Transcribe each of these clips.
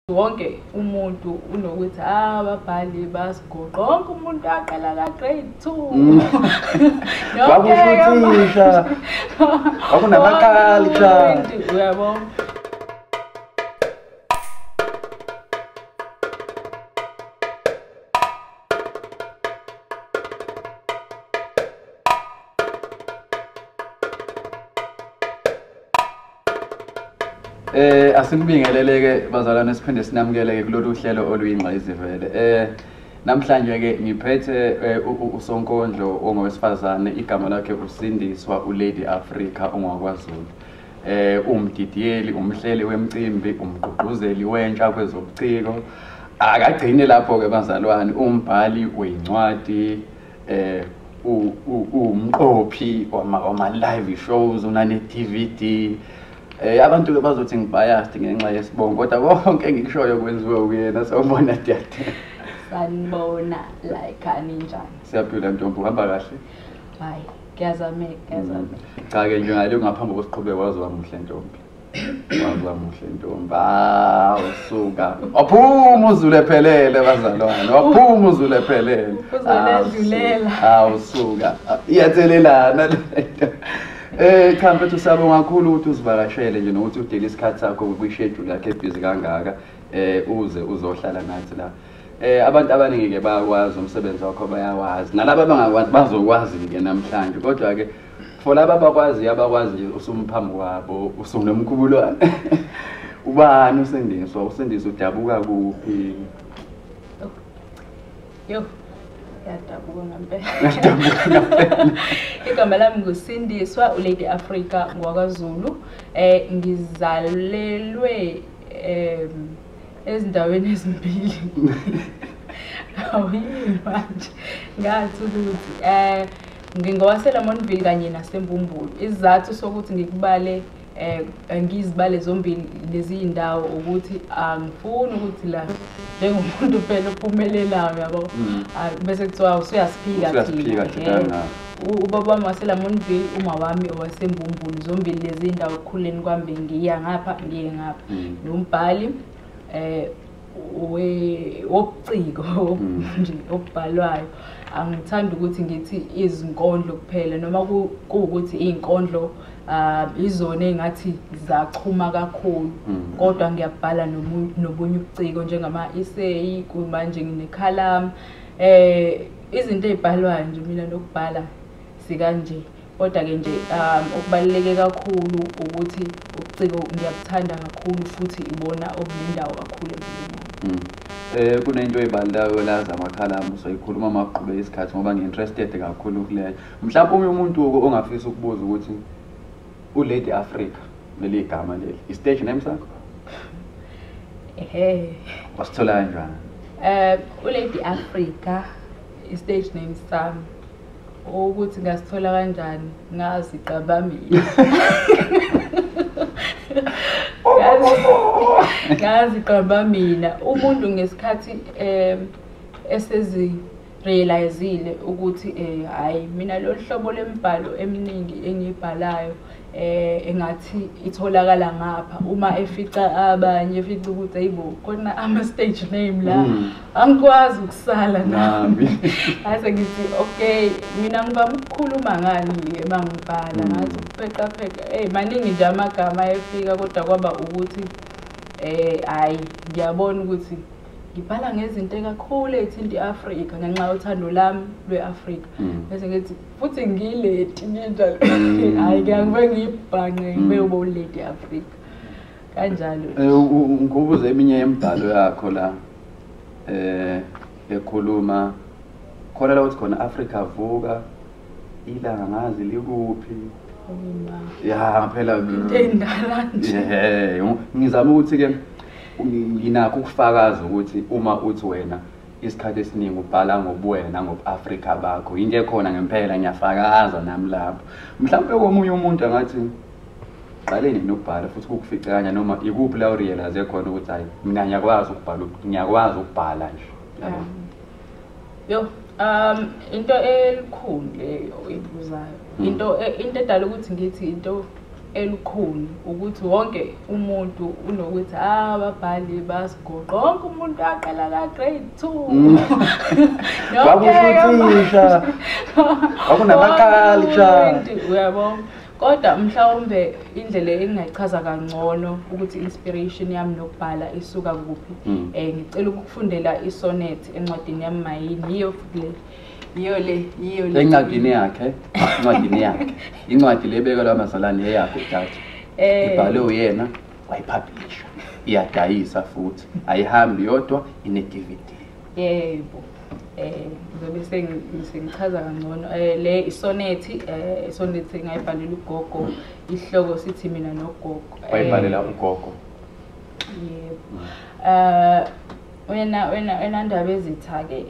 Wonke umuntu unokuthi ababhali basigoqa, wonke umuntu aqala ka grade 2. Kwakusho uthisha kwakunama-culture. Uyabo. Asikubingeleleke bazalwane, siphinde sinamukeleke kulolu hlelo oluyingqayizivele. Namhlanje ke ngiphethe usonkondlo ongowesifazane, igama lakhe uSindiswa uLady Africa ongakwaZulu. Umdidiyeli, umhleli wemicimbi, umgqugquzeli wentsha kwezobuciko. Akagcine lapho ke bazalwane, umbhali wencwadi, umqophi wama live shows, unane DVD. Abantu ke bazothi ngibiased ngenxa yesibongo, kodwa konke engikushoyo kwenziwe uyena. Sawubona dade. Sanibona, like aninjani? Siyaphila ntombi, uhamba kahle? Hayi, kuyazameka, kuyazameka. Cha ke nje ngale ngaphambi kokusiqhubeka, wazi wamuhle ntombi. Wazi wamuhle ntombi. Ah, usuka. Waphuma uzulu ephelele bazalwane. Waphuma uzulu ephelele. Uzoledlulela. Ah, usuka. Iyathelelana lento. Cha mfethu, siyabonga kakhulu ukuthi uzivakashele nje nokuthi udele isikhathi sakho kwi-schedule yakhe ebhizi kangaka, uze uzohlala nathi la. Abantu abaningi ke bayakwazi umsebenzi wakho, bayawazi. Nalabo abangakwazi bazokwazi ke namhlanje. Kodwa ke for laba abakwazi, abakwazi nje usumphambi kwabo, usunomkhubulwane. Ubani uSindiswa? USindiswa udabuka kuphi? Yo, yadabuka ngempela. Yadabuka ngempela. Igama lami nguSindiswa uLady Africa ngwakwaZulu. Ngizalelwe ezindaweni ezimbili. Awuyini manje? Ngathi ukuthi ngingowase-Lamontville kanye naseMbumbulu. Isizathu sokuthi ngikubale, ngizibale zombili lezi iy'ndawo, ukuthi angifuni ukuthi la njengomuntu phela ophumelelayo, yabo, bese kuthiwa usuyasiphika. Usuyasiphika thina. Thina. Ubaba wami waseLamontville, uma wami owaseMbumbulu. Zombili lezi iy'ndawo ekukhuleni kwami bengiya ngapha, ngiye ngapha. Nombhali we wobuciko nje obhalwayo. Angithandi ukuthi ngithi izinkondlo kuphela, noma kuwukuthi iy'nkondlo izona ey'ngathi zachuma kakhulu, kodwa ngiyabhala nobunye ubuciko njengama-essay. Kumanje nginekhalamu, izinto ey'bhalwayo nje, mina nokubhala sikanje. Kodwa-ke nje okubaluleke kakhulu ukuthi ubuciko ngiyabuthanda kakhulu, futhi ibona obunendawo kakhulu empilweni yami. Kunento eyibalulayo la zamakhalamu, soyikhuluma uma kuqhubeka isikhathi ngoba ngi-interested kakhulu kuleyo. Mhlawumbe omunye umuntu ongafisa ukubuza ukuthi uLady Africa, leli gama leli, i-stage name sakho? Ehhe. Wasithola kanjani? uLady Africa i-stage name sami. Ukuthi ngasithola kanjani, ngaziqamba mina. Ngaziqamba mina. Umuntu ngesikhathi esezi realizile ukuthi hayi, mina lolu hlobo lembhalo eminingi engiyibhalayo engathi itholakala ngapha, uma efica abanye, efica ukuthi ayibo, khona ama stage name la, angikwazi ukusala nami. Nami. Ngase ngithi okay, mina ngivame ukukhuluma ngani-ke uma ngibhala? Ngathi ukupheqa pheqa, eyi, maningi nje amagama efika, kodwa kwaba ukuthi hayi, ngiyabona ukuthi ngibhala ngezinto kakhulu ey'thinta i-Afrika ngenxa yothando lami lwe-Afrika. Bese ngithi futhi ngiyi-lady nginjalo, hhayi, ngiyangibe ngiyibhanqe, ngibe ube uLady Africa kanjalo. Ngikubuze eminye yemibhalo yakho la ekhuluma khona la uthi khona Africa vuka, ilanga ngazi likuphi. Uma Ya phela. Into ey'ndala nje. Yeah, ngizama ukuthi ke nginakho ukufakaza ukuthi uma uthi wena isikhathi esiningi ubhala ngobuwena, ngobu-Afrika bakho, into ekhona ngempela, ngiyafakaza nami lapho. Mhlawumbe komunye umuntu angathi qale nini ukubhala, futhi kukufice kanjani, noma ikuphi la urealize khona ukuthi hayi, mina ngiyakwazi ukubhala, ngiyakwazi ukubhala nje, yabo? Yo, into elikhulu leyo oyibuzayo. Into edala ukuthi ngithi into elukhuni ukuthi wonke umuntu unokuthi ababhali basigoqa, wonke umuntu aqala la grade 2. Kwakusho kwakunama-culture, uyabo. Kodwa mhlawumbe indlela engingayichaza kangcono ukuthi inspiration yami nokubhala isuka kuphi, ngicela ukufundela isonnet encwadini yami Mayini. Yiyo le, yiyo le, yiyo le encwadini yakhe, incwadini yakhe, incwadi le bekelwa amazalwane eyakhe uthatha ibhalwe uyena, wayipublisha, iyadayisa futhi, ayihambi yodwa, ine-DVD. Yebo. Ngizobe sengichaza kangcono. Le isonethi, isonethi ngayibhalela ugogo, isihloko sithi Mina noGogo. Wayibhalela ugogo. Yebo. Wena ndaba ezitha-ke,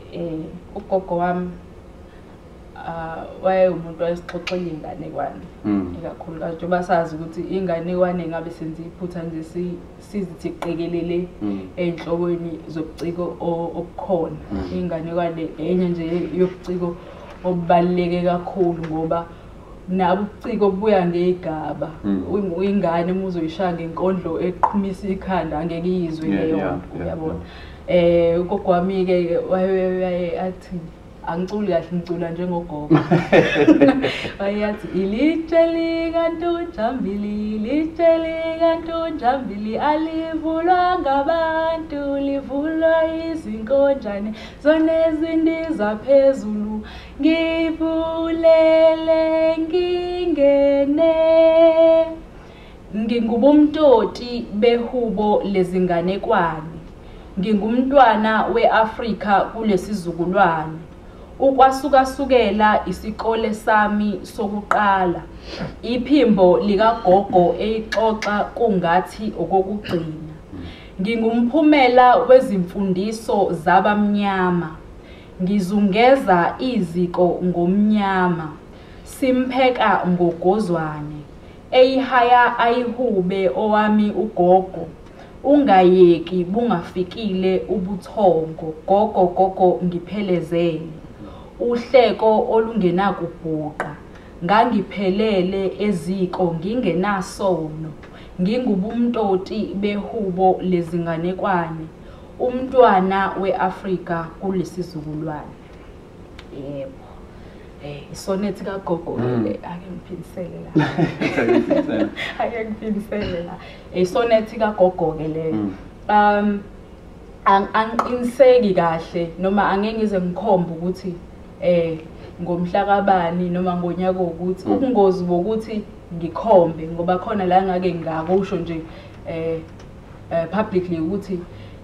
ugogo wami wayewumuntu wayesixoxela iy'nganekwane, ikakhulukazi njengoba sazi ukuthi iy'nganekwane ngabe senze iphutha nje sizithi qikelele ey'nhlokweni zobuciko obukhona. Iy'nganekwane enye nje yobuciko obubaluleke kakhulu, ngoba nabo ubuciko buya ngey'gaba. Ingane uma uzoyishaya ngenkondlo eqhumisa ikhanda angeke iyizwe leyo nto, uyabona. Ugogo wami-ke waye athi angiculi kahle, ngicula njengogogo. Wayethi ilitshe likaNtunjambili, ilitshe likaNtunjambili alivulwa ngabantu, livulwa izinkonjane zona ezindiza phezulu, ngivulele ngingene. Ngingubumtoti behubo lezinganekwane, ngingumntwana we-Afrika kulesizukulwane. Ukwasukasukela isikole sami sokuqala, iphimbo likagogo eyixoxa kungathi okokugcina. Ngingumphumela wezimfundiso zabamnyama, ngizungeza iziko ngomnyama, simpheka ngogozwane, eyihaya ayihube owami ugogo, ungayeki bungafikile ubuthongo, gogo gogo ngiphelezele. Uhleko olungenakubhuqa, ngangiphelele eziko ngingenasono, ngingubumtoti behubo lezinganekwane, umntwana we-Afrika kulesizukulwane. Yebo. Isonethi kagogo le, ake ngiphindisele la. Ake ngiphindisele la. Isonethi kagogo ke leyo. Angiqiniseki kahle noma angeke ngize ngikhombe ukuthi ngomhla kabani noma ngonyaka ukuthi ubungozi bokuthi ngikhombe, ngoba khona la ngake ngakusho nje publicly ukuthi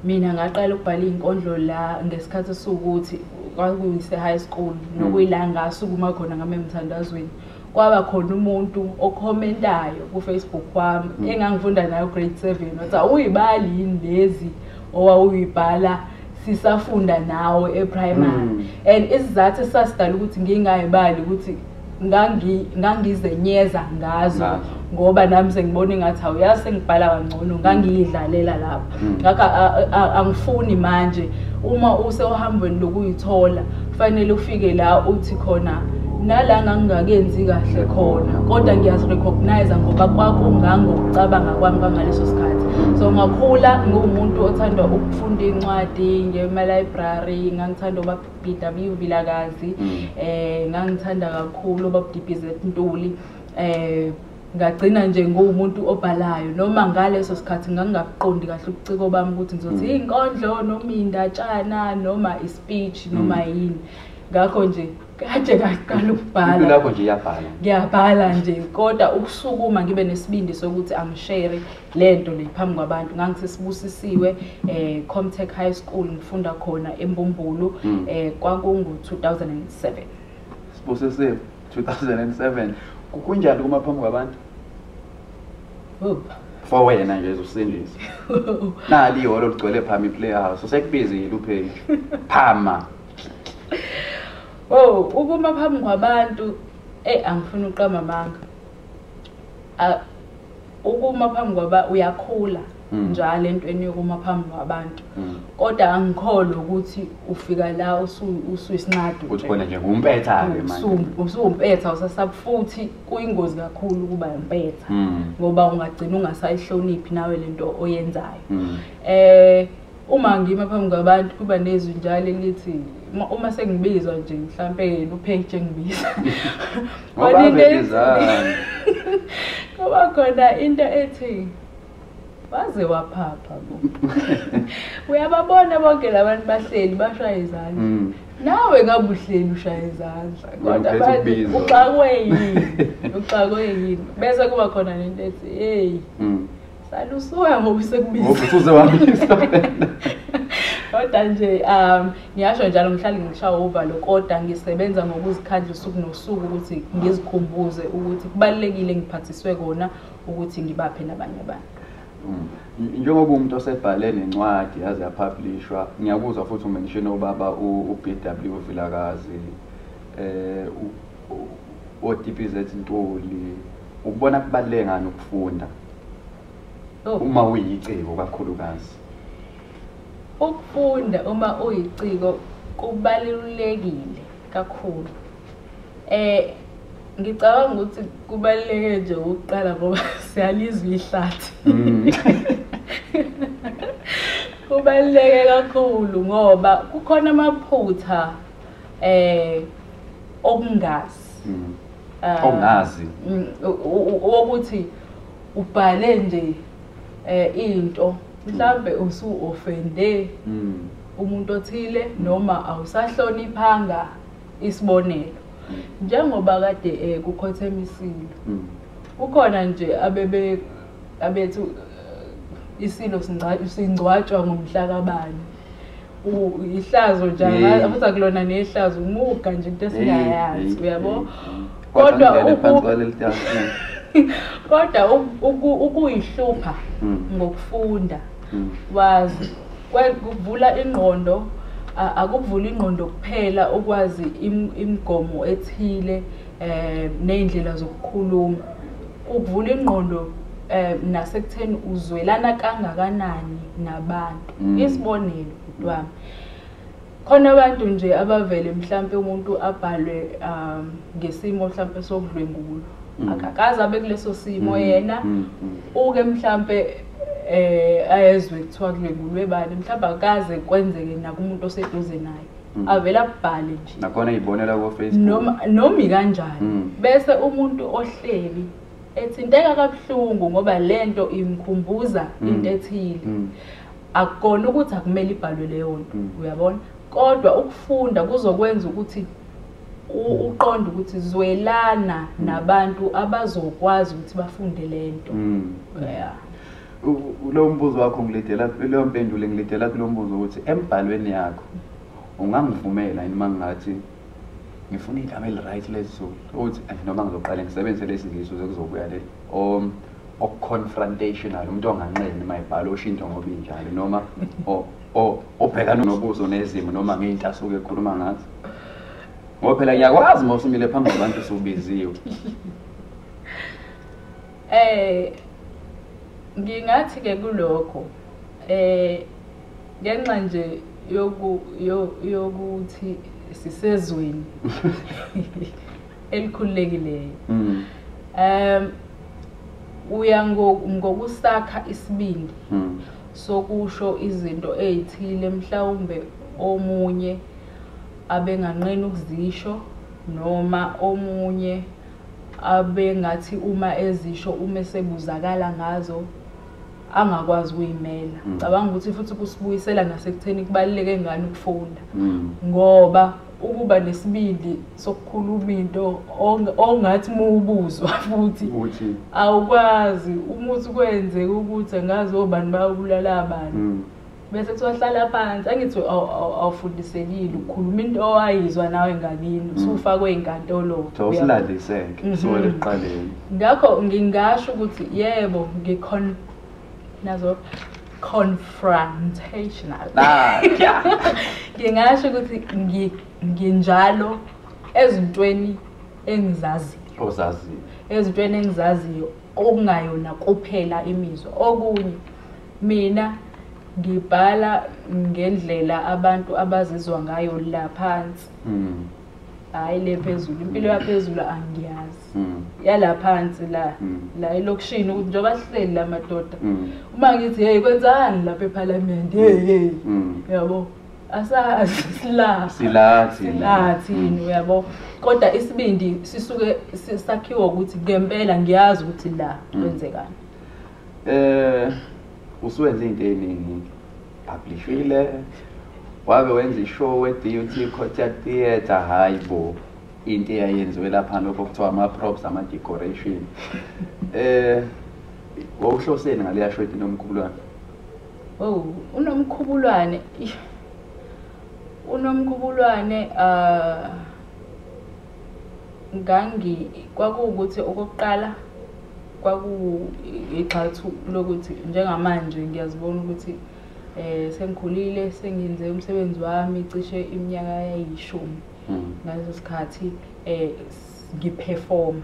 mina ngaqala ukubhala iy'nkondlo la ngesikhathi esiwukuthi kwakuyise high school, nokuyila ngasukuma khona ngame emthandazweni. Kwaba khona umuntu okhomentayo ku-Facebook wami engangifunda nayo grade 7, wathi awuyibali yini lezi owawuyibhala sisafunda nawe e-primary. And isizathu esasidala ukuthi ngingayibali ukuthi ngangizenyeza ngazo, ngoba nami sengibona engathi awuyazi sengibhala kangcono, ngangiyidlalela lapha. Ngakho angifuni manje uma usehambweni lokuyithola kufanele ufike la uthi khona nala ngangingakenzi kahle khona, kodwa ngiyazirecognize ngoba kwakungangokucabanga kwami kwangaleso sikhathi. So ngakhula ngiwumuntu othanda ukufunda incwadi ngema-library, ngangithanda uba BW Vilakazi, ngangithanda kakhulu uba DBZ Ntuli. Ngagcina nje nguwumuntu obhalayo, noma ngaleso sikhathi ngangingakuqondi kahle ubuciko bami ukuthi ngizothi inkondlo noma indatshana noma ispeech noma yini. Ngakho nje kade ngaqala ukubhala. Impilo yakho nje iyabhala. Ngiyabhala nje, kodwa ukusukuma ngibe nesibindi sokuthi angishare lento le phambi kwabantu. Ngangisesibusisiwe Comtech High School, ngifunda khona eMbumbulu, kwakungu 2007. Sibusisiwe 2007. Kunjani kuma phambi kwabantu? For wena nje usindise. Nali ihholo ligcwele phama iPlayhouse, usekubizile uPage. Phama. Oh, ukuma phambi kwabantu, angifuni uqamba amanga. Ukuma phambi kwaba uyakhula. Njalo entweni yokuma phambi kwabantu. Kodwa angikholwa ukuthi ufika la usuyisinqado. Uthi khona nje ngumpetha ke manje. Usuwumpetha usasab futhi kuyingozi kakhulu ukuba impetha. Ngoba ungagcina ungasayihloniphi nawe lento oyenzayo. Uma ngima phambi kwabantu kuba nezwi njalo elithi uma sengibizwa nje mhlambe uPage engibiza. Kuba khona into ethi waze waphapha bo. Uyababona bonke labantu bahleli bashaya izandla. Nawe ngabe uhleli ushaya izandla kodwa uxakwe yini? Uxakwe yini? Bese kuba khona lento ethi hey salusuka ngoba usekubiza. Ngoba usuze wabizwa. Kodwa nje ngiyasho njalo ngihlale ngishaya uvalo kodwa ngisebenza ngokuzikhandla usuku nosuku ukuthi ngizikhumbuze ukuthi kubalekile ngiphathiswe kona ukuthi ngibaphe nabanye abantu. Njengoba umuntu osebhale nencwadi yaze yapublishwa, ngiyakuzwa futhi umention obaba uBW Vilakazi, oDPZ Ntuli, ukubona kubaluleke ngani ukufunda uma uyiciko kakhulukazi? Ukufunda uma uyiciko kubalulekile kakhulu. Ngicabanga ukuthi kubaluleke nje ukuqala ngoba siyalizwa ihlathi. Kubaluleke kakhulu ngoba kukhona amaphutha okungazi. Ongazi. Ukuthi ubhale nje into mhlambe usu-offende umuntu othile noma awusahloniphanga isibonelo. Njengoba kade kukhothema isilo, kukhona nje abethu isilo singcwatshwa ngomhlakabani. Ihlazo nje futhi akulona nehlazo, umuga nje into esingayazi, uyabo? Kodwa ukuyihlupha ngokufunda wazi kuvula ingqondo. Akuvula ingqondo kuphela ukwazi imigomo ethile nezindlela zokukhuluma. Ukuvula ingqondo nasekutheni uzwelana kangakanani nabantu. Isibonelo wami, khona abantu nje abavele mhlambe umuntu abhalwe ngesimo mhlambe sokudlwengulwa, akakaze abe kuleso simo yena, uke mhlambe ayezwe kuthiwa kudlwengulwe bani, mhlawumbe akaze kwenzeke nakumuntu oseduze naye, avele abhale nje nakhona izibonela ku Facebook noma kanjani, bese umuntu ohleli ethinteka kabuhlungu ngoba lento imkhumbuza into ethile. Akukona ukuthi akumele ibhalwe leyo nto, uyabona? Kodwa ukufunda kuzokwenza ukuthi uqonde ukuthi zwelana nabantu abazokwazi ukuthi bafunde lento. Yeah. Lo mbuzo wakho ngilidela, leyo mpendulo ngilidela kulo mbuzo ukuthi embhalweni yakho ungangivumela yini mangathi ngifuna igama eli-right lesiZulu, ukuthi noma ngizoqala ngisebenzise lesiNgisi ukuze kuzobuya leli o-confrontational, umuntu onganqeni uma ebhala osho into ngoba injalo, noma obhekana nobuzo nezimo noma ngento asuke ekhuluma ngazo. Ngoba phela ngiyakwazi uma usumile phambi kwabantu usubiziwe. Ngingathi ke kulokho ngenxa nje yokuthi sisezweni elikhululekileyo, uya ngokusakha isibindi sokusho izinto ezithile mhlawumbe omunye abenganqeni ukuzisho, noma omunye abengathi uma ezisho uma esebuzakala ngazo angakwazi ukuyimela. Cabanga ukuthi futhi kusibuyisela nasekutheni kubaluleke ngani ukufunda, ngoba ukuba nesibindi sokukhuluma into ongathi mubuzwa futhi awukwazi, uma uthi kwenzeka ukuthi angazi obani bayobulala abantu, bese kuthiwa hlala phansi, angithi awufundisekile ukukhuluma into owayizwa nawe ngakini, usufakwe inkantolo, usilandiseke kusukela ekuqaleni. Ngakho ngingasho ukuthi yebo, nazo confrontational. Ngingasho ukuthi nginjalo ezintweni engizaziyo. Ozaziyo. Ezintweni engizaziyo okungayona kuphela imizwa. Okunye Mina ngibhala ngendlela abantu abazizwa ngayo la phansi. Hayi le phezulu, impilo yaphezulu angiyazi. Yala phansi la, la elokishini ukuthi njengoba sihleli la madoda. Uma ngithi hey kwenzani lapha eParliament, hey hey. Yabo. Asazi sila. Sila thini uyabo. Kodwa isibindi sisuke sakhiwa ukuthi ngempela ngiyazi ukuthi la kwenzekani. Usuwenze into eningi. Publishile. Wabe wenza ishow e-DUT Courtyard Theatre, hayi bo. Into eyayenziwe lapha lokho kuthiwa ama-props, ama-decoration. Wawuhloseni ngaleya show ethi Nomkhubulwane? Oh, uNomkhubulwane. UNomkhubulwane ngangi kwakuwukuthi okokuqala kwaku igxathu lokuthi njengamanje ngiyazibona ukuthi sengikhulile, sengenze umsebenzi wami cishe iminyaka eyi-10 ngaleso sikhathi ngiperform.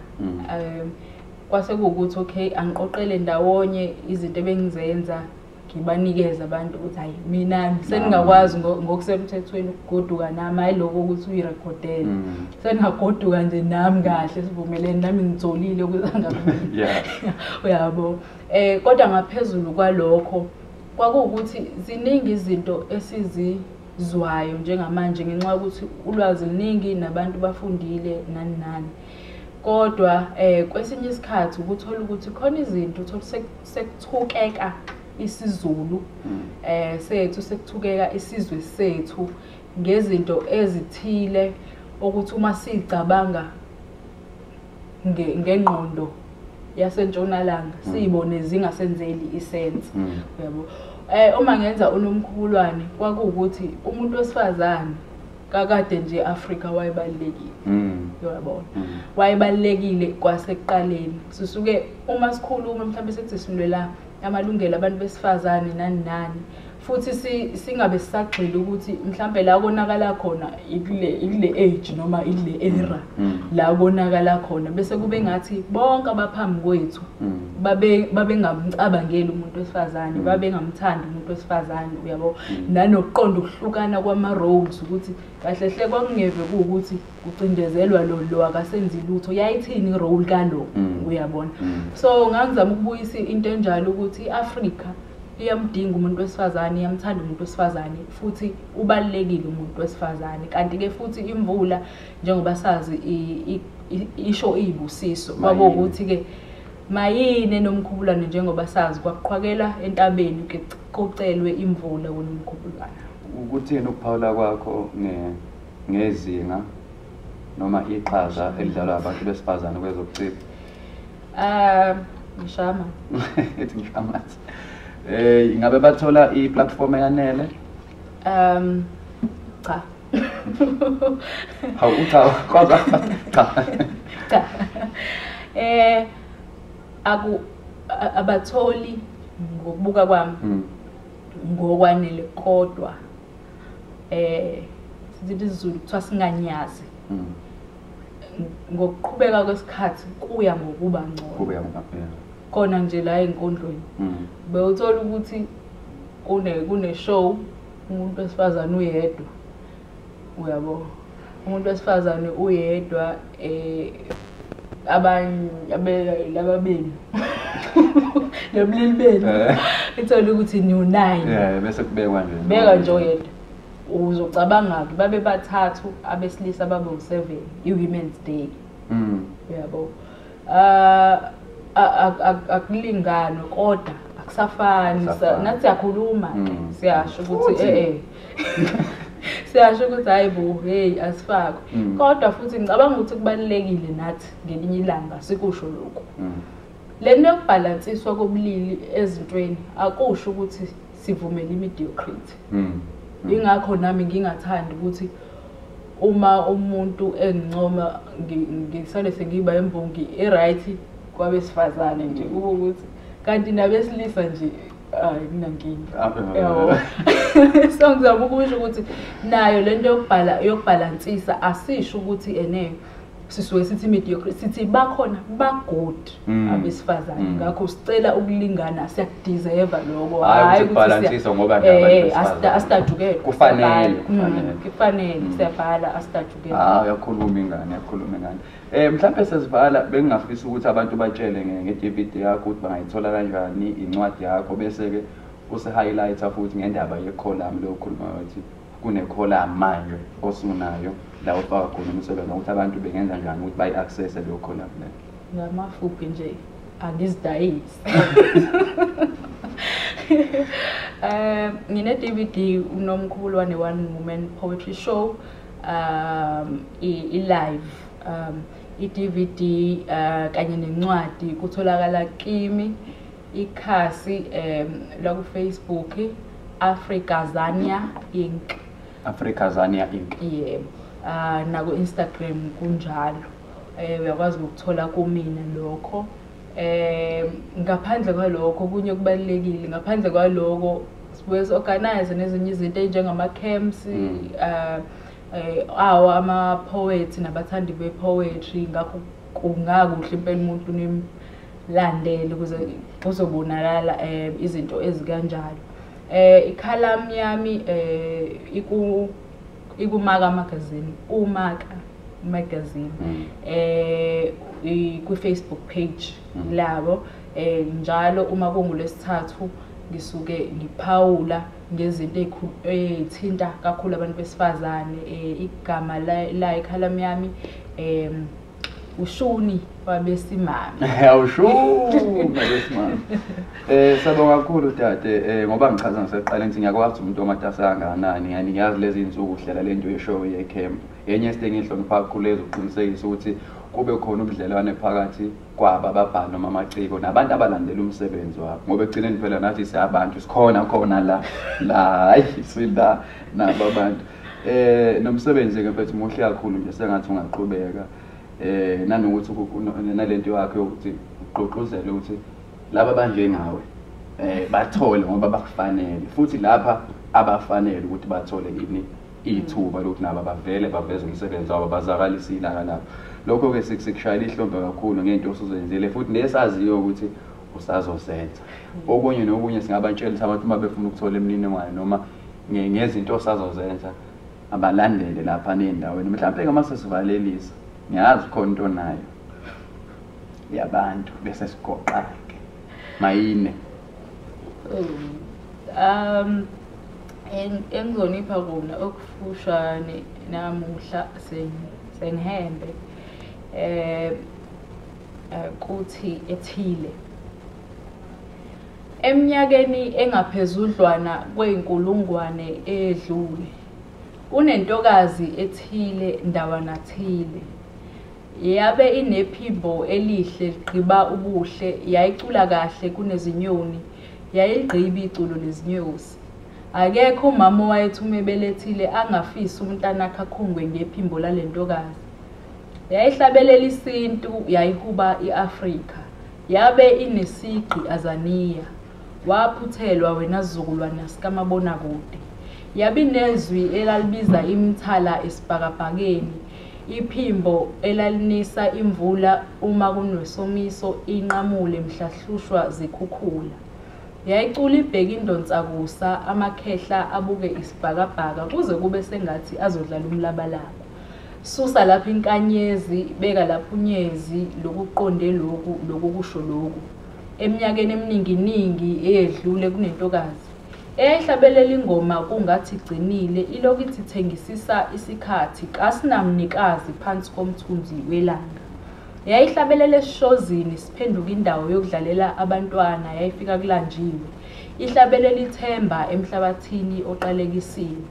Kwase kuwukuthi okay angiqoqele ndawonye izinto ebengizenza ngibanikeza abantu ukuthi hayi mina seningakwazi ngokusemthethweni ukugoduka nami, hayi lokho ukuthi uyirekhodele. Seningagoduka nje nami kahle sivumelene nami ngitholile ukuthi angakumina. Uyabo. Kodwa ngaphezulu kwalokho kwakuwukuthi ziningi izinto esizizwayo njengamanje ngenxa yokuthi ulwazi luningi nabantu bafundile nani nani. Kodwa kwesinye isikhathi ukuthola ukuthi khona izinto uthola sekuthukeka isiZulu sethu, sekuthukeka isizwe sethu ngezinto ezithile ukuthi uma sicabanga ngengqondo yasentshonalanga siyibone zingasenzeli isense. Uyabo. Uma ngenza uNomkhubulwane kwakuwukuthi umuntu wesifazane kakade nje Afrika wayebalulekile. Uyabona. Wayebalulekile kwasekuqaleni. Sisuke uma sikhuluma mhlawumbe sethi silwela amalungelo abantu besifazane nani nani, futhi singabe sisagxila ukuthi mhlambe la konakala khona ikule age noma ikule era la konakala khona, bese kube ngathi bonke abaphambi kwethu babengamcabangeli umuntu wesifazane, babengamthandi umuntu wesifazane, uyabo. Nanokuqonda ukuhlukana kwama roles ukuthi kahle hle kwakungeve kuwukuthi kucindezelwa lo akasenzi lutho, yayithini role kalo, uyabona. So ngangizama ukubuyisa into enjalo ukuthi iAfrika iyamdinga umuntu wesifazane, iyamthanda umuntu wesifazane, futhi ubalulekile umuntu wesifazane. Kanti ke futhi imvula njengoba sazi isho izibusiso, kwakuwukuthi ke mayine Nomkhubulwane njengoba sazi kwakuqhwakela entabeni kucelwe imvula kuNomkhubulwane. Ukuthini ukuphawula kwakho ngezinga noma iqhaza elidlalwa abantu besifazane kwezobuciko? Ngishama. Ethi ngishama. Ingabe bathola i-platform eyanele? Cha. Hawu cha, kodwa cha. Cha. Abatholi ngokubuka kwami ngokwanele, kodwa sithi isiZulu kuthiwa singanyazi. Ngokuqhubeka kwesikhathi kuya ngokuba ngcono. Kuya ngokuba khona nje la enkondlweni. Bewuthola ukuthi kune show umuntu wesifazane uyedwa. Uyabo. Umuntu wesifazane uyedwa abanye lababili. Lobulili benu. Ithola ukuthi new 9. Yeah, bese kubekwa nje. Beka nje oyedwa. Uzocabanga ke babe bathathu abesilisa babe u7 iWomen's Day. Uyabo. Akulingani kodwa akusafani, nathi siyakhuluma siyasho ukuthi siyasho ukuthi hayi bo, hey asifakwe. Kodwa futhi ngicabanga ukuthi kubalulekile nathi ngelinye ilanga sikusho lokho. Le nto yokubhalansiswa kobulili ezintweni akusho ukuthi sivumele imediocrity. Ingakho nami ngingathandi ukuthi uma umuntu engincoma ngisale sengiba imbongi e-right kwabesifazane nje, kube ukuthi kanti nabesilisa nje hayi kunankinga. Yabo. So ngizama ukusho ukuthi nayo lento yokubhala yokubhalansisa asisho ukuthi ene Sisuke sithi mediocre, sithi bakhona ba-good abesifazane, ngakho sicela ukulingana, siyakudeserve lokho. Hhayi ukuthi ngoba asidajukelwe, kufanele kufanele siyabhala, asidajukelwe. Ah, uyakhuluma ingane, uyakhuluma ingane. Mhlawumbe sesivala, bengingafisa ukuthi abantu batshele nge-DVD yakho ukuthi bangayithola kanjani incwadi yakho, bese-ke usi-highlight-a futhi ngendaba ye-column leyo okhuluma ukuthi kune-column manje osunayo la ufaka khona umsebenzi, ukuthi abantu bengenza njani ukuthi bayi-access-e leyo column leyo. Ngamafuphi nje, angizidayisi. Ngine-DVD uNomkhubulwane One Woman Poetry Show, i-live, i-DVD kanye nencwadi kutholakala kimi ikhasi la ku Facebook, Africazania Inc. Africazania Inc. Yebo. Naku Instagram kunjalo. Uyakwazi ukuthola kumina lokho. Ngaphandle kwalokho kunye kubalulekile, ngaphandle kwaloko sibuye si-organize nezinye izinto ezinjengama camps, awa ama poets nabathandi be poetry, ngakho kungakuhle impela umuntu nimlandele ukuze kuzobonakala izinto ezikanjalo. Ikhalam yami ikumaka magazine, umaka magazine, ku Facebook page labo. Njalo uma kungulesithathu ngisuke ngiphawula ngezinto ezithinta kakhulu abantu besifazane. Igama la ikhalam yami ushuni wabesimame. Awushuni wabesimame. Sabonga kakhulu dade, ngoba ngichaza ngiseqala ngithi ngiyakwazi umuntu omatasa kangakanani, yani ngiyazi lezi insuku uhlela lento yeshow ye-camp. Enye into engihlonipha kakhulu ezoqinisekisa ukuthi kube khona ubudlelwane phakathi kwabo ababhali noma amaciko nabantu abalandela umsebenzi wabo, ngoba ekugcineni phela nathi siyabantu, sikhona khona la la, hayi sila nabo abantu. Nomsebenzi ke mfethu muhle kakhulu nje, sengathi ungaqhubeka. Nanokuthi nalento yakho yokuthi ugqugquzele ukuthi laba abanjengawe bathole ngoba bakufanele, futhi lapha abafanele ukuthi bathole ini ithuba lokuthi nabo bavele baveze umsebenzi wabo, bazakalise ilanga labo. Lokho-ke sikushayela ihlombe kakhulu ngento osuzenzile futhi nesaziyo ukuthi usazozenza. Okunye nokunye singabatshela ukuthi abantu uma befuna ukuthola imininingwane noma ngezinto osazozenza abalandele lapha ney'ndaweni. Mhlawumpe-ke uma sesivalelisa, ngiyazi khona into onayo yabantu bese sigoqa-ke mayine. Engizonipha kona okufushane namuhla sengihembe kuthi ethile. Eminyakeni engaphezudlwana kweyinkulungwane edlule, kunentokazi ethile ndawana thile. Yabe inephimbo elihle ligqiba ubuhle, yayicula kahle kunezinyoni, yayiligqiba iculo lezinyosi. Akekho umama owayethume ebelethile angafisi umntanakhe akhungwe ngephimbo lale ntokazi. Yayihlabelela isintu, yayihuba i-Afrika. Yabe inesigqi Azania. Waphuthelwa wena sizukulwana sikamabonakude. Yabe inezwi elalibiza imithala esibhakabhakeni, iphimbo elalinisa imvula uma kunesomiso, inqamule mhla hlushwa zikhukhula. Yayicula ibheke indonsakusa, amakhehla abuke isibhakabhaka kuze kube sengathi azodlala umlabalaba. Susa lapha inkanyezi, beka lapha unyezi, lokuqonde lokhu, lokukusho lokhu. Eminyakeni emininginingi eyedlule kunentokazi eyayihlabelela ingoma kungathi igcinile, ilokhu ithi thengisisa isikhathi kasinamnikazi phansi komthunzi welanga. Yayihlabelela esishozini siphenduka indawo yokudlalela abantwana, yayifika kulanjiwe. Ihlabelela ithemba emhlabathini oqalekisiwe.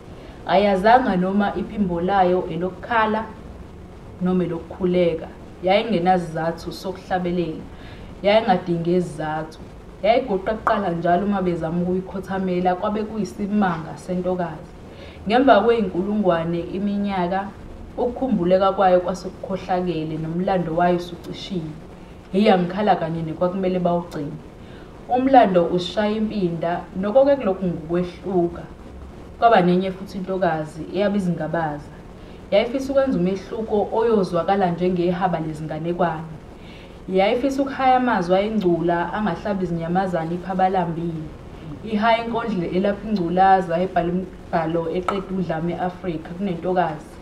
Ayazanga noma iphimbo layo elokukhala noma elokukhuleka. Yayingenazizathu sokuhlabelela, yayingadingi izizathu. Yayiguqa kuqala njalo uma bezama ukuyikhothamela, kwabe kuyisimanga sentokazi. Ngemva kweyinkulungwane iminyaka, ukukhumbuleka kwayo kwasekukhohlakele nomlando wayo usucishile. Hhiya ngikhala kanye nekwakumele bawugcine. Umlando usishaya impinda, noko-ke kulokhu ngokwehluka. Kwaba nenye futhi intokazi eyabe izingabaza. Yayifisa ukwenza umehluko oyozwakala njengehaba lezinganekwane. Yayifisa ukuhaya amazwi ayingcula angahlabi izinyamazane ipha abalambile. Ihaya inkondlo elapha ingculaza, ebhala imibhalo eqeda udlame e-Afrika kunentokazi.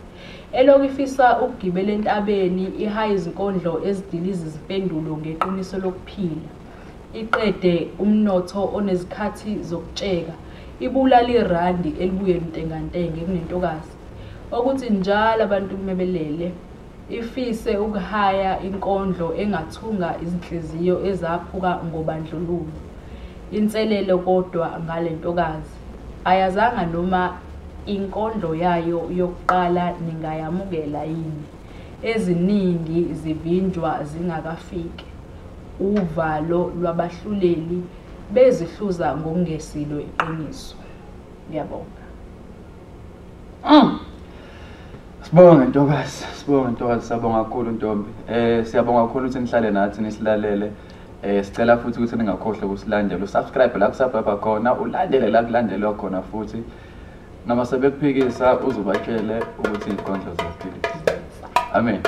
Elokhu ifisa ukugibela entabeni, ihaya izinkondlo ezidiliza izimpendulo ngeqiniso lokuphila. Iqede umnotho onezikhathi zokutsheka, ibulala irandi elibuye lintengantenge kunentokazi. Okuthi njalo abantu mebelele, ifise ukuhaya inkondlo engathunga izinhliziyo ezaphuka ngobandlululo. Inselelo kodwa ngale ntokazi, ayazanga noma inkondlo yayo yokuqala ningayamukela yini. Eziningi zivinjwa zingakafiki. Uvalo lwabahluleli bezihluza ngokungesilo iqiniso. Ngiyabonga. Sibonge ntokazi, sibonge ntokazi, siyabonga kakhulu ntombi. Siyabonga kakhulu ukuthi nihlale nathi nisilalele. Sicela futhi ukuthi ningakhohlwa ukusilandela, usubscribe la kusubscribe khona, ulandele la kulandelwa khona futhi. Noma sebekuphikisa uzobatshele ukuthi izinkondlo ziyaphilisa. Amen.